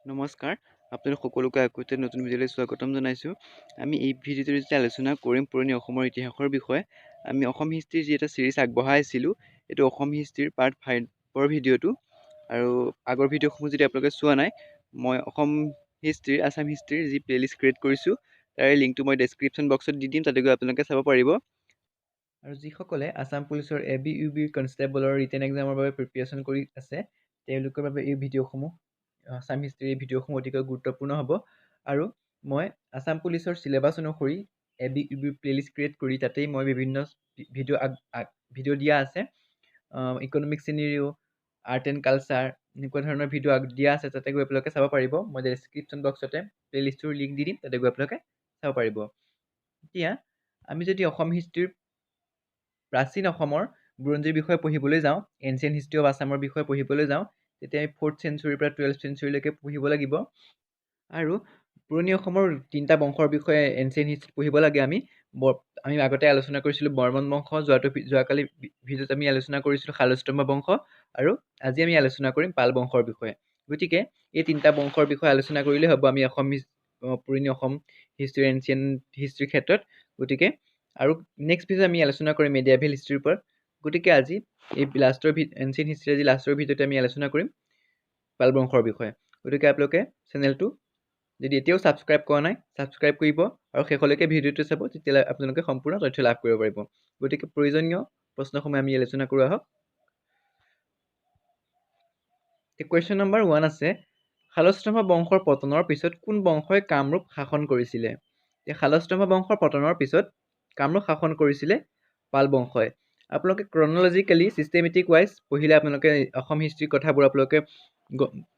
নমস্কাৰ, আপোনালোক সকলোকে আকৌ এটা নতুন ভিডিঅ'লৈ স্বাগতম জনাইছোঁ। আমি এই ভিডিঅ'টোত যেতিয়া আলোচনা কৰিম পুৰণি অসমৰ ইতিহাসৰ বিষয়ে। আমি অসম হিষ্ট্ৰীৰ যি এটা ছিৰিজ আগবঢ়াইছিলোঁ, এইটো অসম হিষ্ট্ৰীৰ পাৰ্ট 5ৰ ভিডিঅ'টো। আৰু আগৰ ভিডিঅ'সমূহ যদি আপোনালোকে চোৱা নাই, মই অসম হিষ্ট্ৰীৰ, আছাম হিষ্ট্ৰীৰ যি প্লে'লিষ্ট ক্ৰিয়েট কৰিছোঁ, তাৰে লিংকটো মই ডেছক্ৰিপশ্যন বক্সত দি দিম, তাতে গৈ আপোনালোকে চাব পাৰিব। আৰু যিসকলে আছাম পুলিচৰ A B, U B কনষ্টেবলৰ written এক্সামৰ বাবে প্ৰিপেৰেশ্যন কৰি আছে, তেওঁলোকৰ বাবে এই ভিডিঅ'সমূহ, আছাম হিষ্ট্ৰীৰ এই ভিডিঅ'সমূহ অতিকৈ গুৰুত্বপূৰ্ণ হ'ব। আৰু মই আছাম পুলিচৰ চিলেবাছ অনুসৰি A B, U B playlist create কৰি তাতেই মই বিভিন্ন ভিডিঅ' আগ ভিডিঅ' দিয়া আছে। Economic scenario', art and culture, এনেকুৱা ধৰণৰ ভিডিঅ' আগ দিয়া আছে, তাতে গৈ আপোনালোকে চাব পাৰিব। মই ডেছক্ৰিপশ্যন বক্সতে প্লে'লিষ্টটোৰ লিংক দি দিম, তাতে গৈ আপোনালোকে চাব পাৰিব। এতিয়া আমি যদি অসম হিষ্ট্ৰীৰ প্ৰাচীন অসমৰ বুৰঞ্জীৰ বিষয়ে পঢ়িবলৈ যাওঁ, এনচিয়েণ্ট হিষ্ট্ৰী অফ আছামৰ বিষয়ে পঢ়িবলৈ যাওঁ, তেতিয়া আমি ফ'ৰ্থ চেঞ্চুৰীৰ পৰা 12 চেঞ্চুৰীলৈকে পঢ়িব লাগিব। আৰু পুৰণি অসমৰ তিনিটা বংশৰ বিষয়ে এনচিয়েণ্ট হিষ্ট্ৰীত পঢ়িব লাগে। আমি আগতে আলোচনা কৰিছিলোঁ বৰ্মন বংশ, যোৱাকালি ভিডিঅ'ত আমি আলোচনা কৰিছিলোঁ শালস্তম্ভ বংশ, আৰু আজি আমি আলোচনা কৰিম পাল বংশৰ বিষয়ে। গতিকে এই তিনিটা বংশৰ বিষয়ে আলোচনা কৰিলে হ'ব আমি অসম পুৰণি অসম হিষ্ট্ৰী, এনচিয়েণ্ট হিষ্ট্ৰীৰ ক্ষেত্ৰত। গতিকে আৰু নেক্সট ভিডিঅ'ত আমি আলোচনা কৰিম মেডিয়াভেল হিষ্ট্ৰীৰ ওপৰত। গতিকে আজি এই লাষ্টৰ এনচিয়েণ্ট হিষ্ট্ৰী, আজি লাষ্টৰ ভিডিঅ'তে আমি আলোচনা কৰিম পাল বংশৰ বিষয়ে। গতিকে আপোনালোকে চেনেলটো যদি এতিয়াও ছাবস্ক্ৰাইব কৰা নাই, ছাবস্ক্ৰাইব কৰিব আৰু শেষলৈকে ভিডিঅ'টো চাব, তেতিয়াহ'লে আপোনালোকে সম্পূৰ্ণ তথ্য লাভ কৰিব পাৰিব। গতিকে প্ৰয়োজনীয় প্ৰশ্নসমূহ আমি আলোচনা কৰোঁ আহক। কুৱেশ্যন নম্বৰ 1 আছে, শালস্তম্ভ বংশৰ পতনৰ পিছত কোন বংশই কামৰূপ শাসন কৰিছিলে? শালস্তম্ভ বংশৰ পতনৰ পিছত কামৰূপ শাসন কৰিছিলে পাল বংশই। আপোনালোকে ক্ৰনলজিকেলি ছিষ্টেমেটিক ৱাইজ পঢ়িলে আপোনালোকে অসম হিষ্ট্ৰীৰ কথাবোৰ আপোনালোকে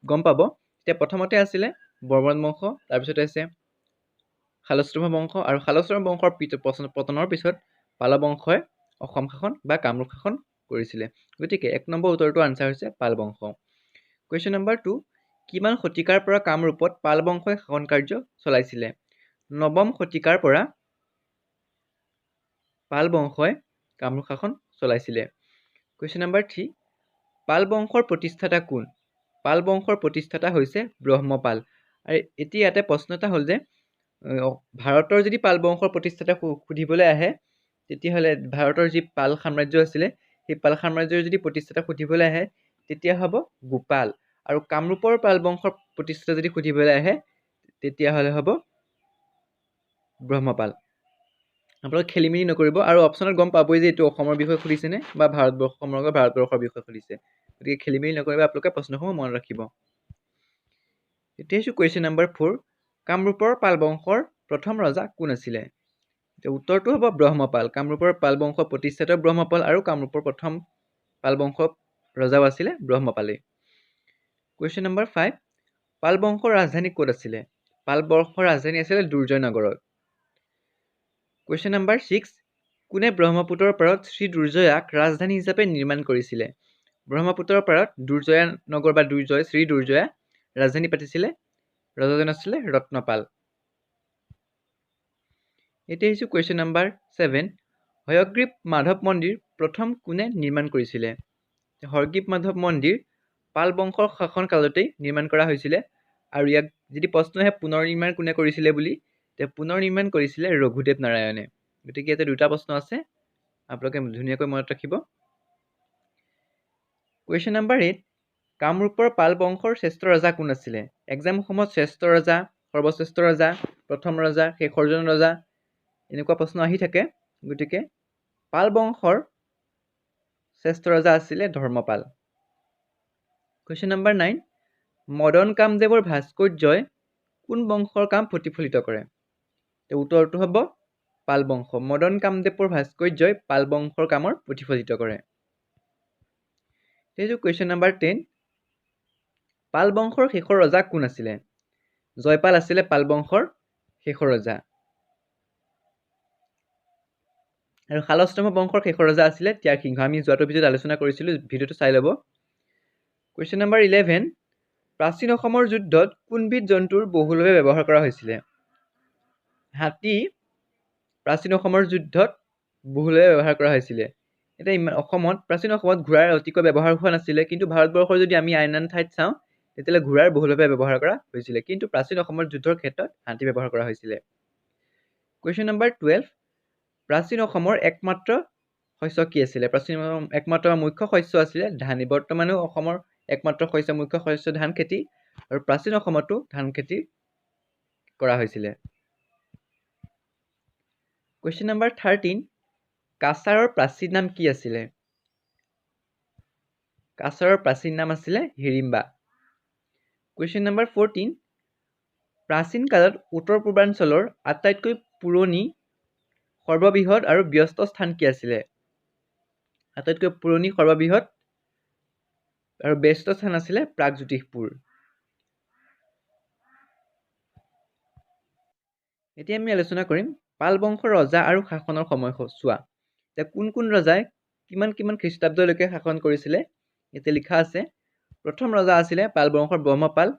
গম পাব। এতিয়া প্ৰথমতে আছিলে বৰ্মন বংশ, তাৰপিছতে আছে শালস্তম্ভ বংশ, আৰু শালস্তম্ভ বংশৰ পতনৰ পিছত পাল বংশই অসম শাসন বা কামৰূপ শাসন কৰিছিলে। গতিকে 1 নম্বৰ উত্তৰটো আনচাৰ হৈছে পাল বংশ। কুৱেশ্যন নম্বৰ 2, কিমান শতিকাৰ পৰা কামৰূপত পাল বংশই শাসন কাৰ্য চলাইছিলে? নৱম শতিকাৰ পৰা পাল বংশই কামৰূপ শাসন চলাইছিলে। কুৱেশ্যন নম্বৰ 3, পাল বংশৰ প্ৰতিষ্ঠাতা কোন? পাল বংশৰ প্ৰতিষ্ঠাতা হৈছে ব্ৰহ্মপাল। আৰু এতিয়া ইয়াতে প্ৰশ্ন এটা হ'ল যে ভাৰতৰ যদি পাল বংশৰ প্ৰতিষ্ঠাতা সুধিবলৈ আহে, তেতিয়াহ'লে ভাৰতৰ যি পাল সাম্ৰাজ্য আছিলে, সেই পাল সাম্ৰাজ্যৰ যদি প্ৰতিষ্ঠাতা সুধিবলৈ আহে, তেতিয়া হ'ব গোপাল। আৰু কামৰূপৰ পাল বংশৰ প্ৰতিষ্ঠাতা যদি সুধিবলৈ আহে, তেতিয়াহ'লে হ'ব ব্ৰহ্মপাল। আপোনালোকে খেলি মেলি নকৰিব। আৰু অপশ্যনত গম পাবই যে এইটো অসমৰ বিষয়ে সুধিছেনে বা ভাৰতবৰ্ষ, সমগ্ৰ ভাৰতবৰ্ষৰ বিষয়ে সুধিছে। গতিকে খেলি মেলি নকৰিব, আপোনালোকে প্ৰশ্নসমূহ মনত ৰাখিব। এতিয়া আহিছোঁ কুৱেশ্যন নম্বৰ 4, কামৰূপৰ পাল বংশৰ প্ৰথম ৰজা কোন আছিলে? এতিয়া উত্তৰটো হ'ব ব্ৰহ্মপাল। কামৰূপৰ পাল বংশৰ প্ৰতিষ্ঠাতা ব্ৰহ্মপাল আৰু কামৰূপৰ প্ৰথম পাল বংশৰ ৰজাও আছিলে ব্ৰহ্মপালেই। কুৱেশ্যন নম্বৰ 5, পাল বংশৰ ৰাজধানী ক'ত আছিলে? পাল বংশৰ ৰাজধানী আছিলে দুৰ্জয় নগৰত। কুৱেশ্যন নম্বৰ 6, কোনে ব্ৰহ্মপুত্ৰৰ পাৰত শ্ৰী দুৰ্জয়াক ৰাজধানী হিচাপে নিৰ্মাণ কৰিছিলে? ব্ৰহ্মপুত্ৰৰ পাৰত দুৰ্জয়া নগৰ বা দুৰ্জয়, শ্ৰী দুৰ্জয়া ৰাজধানী পাতিছিলে, ৰজাজন আছিলে ৰত্নপাল। এতিয়া আহিছোঁ কুৱেশ্যন নম্বৰ 7, হয়গ্ৰীৱ মাধৱ মন্দিৰ প্ৰথম কোনে নিৰ্মাণ কৰিছিলে? হয়গ্ৰীৱ মাধৱ মন্দিৰ পাল বংশৰ শাসনকালতেই নিৰ্মাণ কৰা হৈছিলে। আৰু ইয়াক যদি প্ৰশ্ন আহে পুনৰ নিৰ্মাণ কোনে কৰিছিলে বুলি, তেতিয়া পুনৰ নিৰ্মাণ কৰিছিলে ৰঘুদেৱ নাৰায়ণে। গতিকে ইয়াতে দুটা প্ৰশ্ন আছে, আপোনালোকে ধুনীয়াকৈ মনত ৰাখিব। কুৱেশ্যন নম্বৰ 8, কামৰূপৰ পাল বংশৰ শ্ৰেষ্ঠ ৰজা কোন আছিলে? এক্সামসমূহত শ্ৰেষ্ঠ ৰজা, সৰ্বশ্ৰেষ্ঠ ৰজা, প্ৰথম ৰজা, শেষৰজন ৰজা, এনেকুৱা প্ৰশ্ন আহি থাকে। গতিকে পাল বংশৰ শ্ৰেষ্ঠ ৰজা আছিলে ধৰ্মপাল। কুৱেশ্যন নম্বৰ 9, মদন কামদেৱৰ ভাস্কৰ্যই কোন বংশৰ কাম প্ৰতিফলিত কৰে? উত্তৰটো হ'ব পাল বংশ। মদন কামদেৱৰ ভাস্কৰ্যই পাল বংশৰ কামৰ প্ৰতিফলিত কৰে। এইটো কুৱেশ্যন নম্বৰ 10, পাল বংশৰ শেষৰ ৰজা কোন আছিলে? জয়পাল আছিলে পাল বংশৰ শেষৰ ৰজা। আৰু শালস্তম্ভ বংশৰ শেষৰ ৰজা আছিলে ত্যাগসিংহ। আমি যোৱাটো ভিডিঅ'ত আলোচনা কৰিছিলোঁ, ভিডিঅ'টো চাই ল'ব। কুৱেশ্যন নম্বৰ 11, প্ৰাচীন অসমৰ যুদ্ধত কোনবিধ জন্তুৰ বহুলভাৱে ব্যৱহাৰ কৰা হৈছিলে? হাতী প্ৰাচীন অসমৰ যুদ্ধত বহুলভাৱে ব্যৱহাৰ কৰা হৈছিলে। এতিয়া ইমান অসমত, প্ৰাচীন অসমত ঘোঁৰাৰ অতিকৈ ব্যৱহাৰ হোৱা নাছিলে, কিন্তু ভাৰতবৰ্ষৰ যদি আমি আন আন ঠাইত চাওঁ, তেতিয়াহ'লে ঘোঁৰাৰ বহুলভাৱে ব্যৱহাৰ কৰা হৈছিলে, কিন্তু প্ৰাচীন অসমৰ যুদ্ধৰ ক্ষেত্ৰত হাতী ব্যৱহাৰ কৰা হৈছিলে। কুৱেশ্যন নম্বৰ 12, প্ৰাচীন অসমৰ একমাত্ৰ শস্য কি আছিলে? প্ৰাচীন একমাত্ৰ মুখ্য শস্য আছিলে ধান। বৰ্তমানেও অসমৰ একমাত্ৰ শস্য, মুখ্য শস্য ধান খেতি, আৰু প্ৰাচীন অসমতো ধান খেতি কৰা হৈছিলে। কুৱেশ্যন নম্বৰ 13, কাছাৰৰ প্ৰাচীন নাম কি আছিলে? কাছাৰৰ প্ৰাচীন নাম আছিলে হিৰিম্বা। কুৱেশ্যন নম্বৰ 14, প্ৰাচীন কালত উত্তৰ পূৰ্বাঞ্চলৰ আটাইতকৈ পুৰণি, সৰ্ববৃহৎ আৰু ব্যস্ত স্থান কি আছিলে? আটাইতকৈ পুৰণি, সৰ্ববৃহৎ আৰু ব্যস্ত স্থান আছিলে প্ৰাগজ্যোতিষপুৰ। এতিয়া আমি আলোচনা কৰিম পাল বংশৰ ৰজা আৰু শাসনৰ সময় চোৱা। এতিয়া কোন কোন ৰজাই কিমান কিমান খ্ৰীষ্টাব্দলৈকে শাসন কৰিছিলে এতিয়া লিখা আছে। প্ৰথম ৰজা আছিলে পাল বংশৰ ব্ৰহ্মপাল,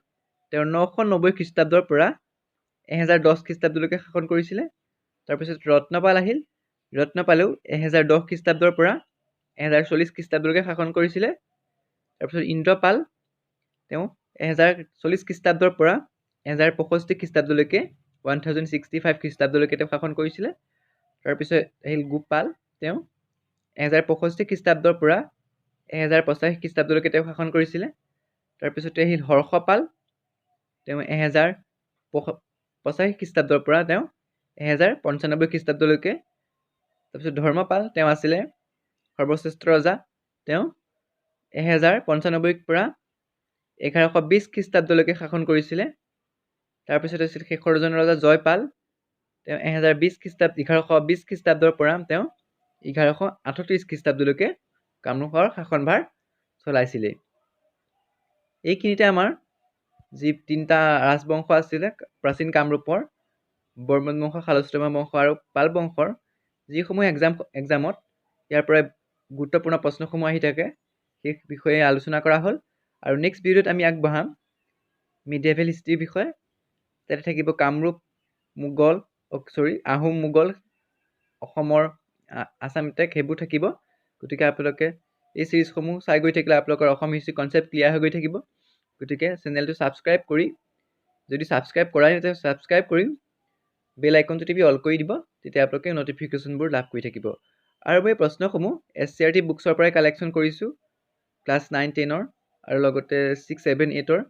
তেওঁ 990 খ্ৰীষ্টাব্দৰ পৰা 1010 খ্ৰীষ্টাব্দলৈকে শাসন কৰিছিলে। তাৰপিছত ৰত্নপাল আহিল, ৰত্নপালেও 1010 খ্ৰীষ্টাব্দৰ পৰা 1040 খ্ৰীষ্টাব্দলৈকে শাসন কৰিছিলে। তাৰপিছত ইন্দ্ৰপাল, তেওঁ 1040 খ্ৰীষ্টাব্দৰ পৰা 1065 খ্ৰীষ্টাব্দলৈকে, 1065 খ্ৰীষ্টাব্দলৈকে তেওঁ শাসন কৰিছিলে। তাৰপিছত আহিল গোপাল, তেওঁ 1065 খ্ৰীষ্টাব্দৰ পৰা 1085 খ্ৰীষ্টাব্দলৈকে তেওঁ শাসন কৰিছিলে। তাৰপিছতে আহিল হৰ্ষপাল, তেওঁ 1085 খ্ৰীষ্টাব্দৰ পৰা তেওঁ 1095 খ্ৰীষ্টাব্দলৈকে। তাৰপিছত ধৰ্মপাল, তেওঁ আছিলে সৰ্বশ্ৰেষ্ঠ ৰজা, তেওঁ 1095 পৰা 1120 খ্ৰীষ্টাব্দলৈকে শাসন কৰিছিলে। তাৰপিছত আছিল শেষৰজন ৰজা জয়পাল, তেওঁ 1120 খ্ৰীষ্টাব্দৰ পৰা তেওঁ 1138 খ্ৰীষ্টাব্দলৈকে কামৰূপৰ শাসনভাৰ চলাইছিলে। এইখিনিতে আমাৰ যি তিনিটা ৰাজবংশ আছিলে প্ৰাচীন কামৰূপৰ, বৰ্মন বংশ, শালস্তমা বংশ আৰু পাল বংশৰ, যিসমূহ এক্সামত ইয়াৰ পৰাই গুৰুত্বপূৰ্ণ প্ৰশ্নসমূহ আহি থাকে, সেই বিষয়ে আলোচনা কৰা হ'ল। আৰু নেক্সট ভিডিঅ'ত আমি আগবঢ়াম মিডিয়েভেল হিষ্ট্ৰীৰ বিষয়ে। তাতে থাকিব কামৰূপ, মোগল, আহোম, মোগল, অসমৰ আছাম টেক, সেইবোৰ থাকিব। গতিকে আপোনালোকে এই চিৰিজসমূহ চাই গৈ থাকিলে আপোনালোকৰ অসম হিষ্ট্ৰী কনচেপ্ট ক্লিয়াৰ হৈ গৈ থাকিব। গতিকে চেনেলটো ছাবস্ক্ৰাইব কৰি, যদি ছাবস্ক্ৰাইব কৰাই নাই তেতিয়া ছাবস্ক্ৰাইব কৰি বেল আইকনটো টিপি অল কৰি দিব, তেতিয়া আপোনালোকে ন'টিফিকেশ্যনবোৰ লাভ কৰি থাকিব। আৰু মই এই প্ৰশ্নসমূহ SCERT বুকছৰ পৰাই কালেকশ্যন কৰিছোঁ, ক্লাছ 9, 10ৰ আৰু লগতে 6, 7, 8ৰ,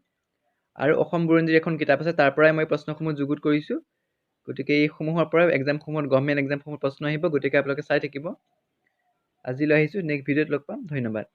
আৰু অসম বুৰঞ্জীৰ এখন কিতাপ আছে, তাৰ পৰাই মই প্ৰশ্নসমূহ যুগুত কৰিছোঁ। গতিকে এইসমূহৰ পৰা এক্সামসমূহত, গভৰ্ণমেণ্ট এক্সামসমূহত প্ৰশ্ন আহিব, গতিকে আপোনালোকে চাই থাকিব। আজিলৈ আহিছোঁ, নেক্সট ভিডিঅ'ত লগ পাম, ধন্যবাদ।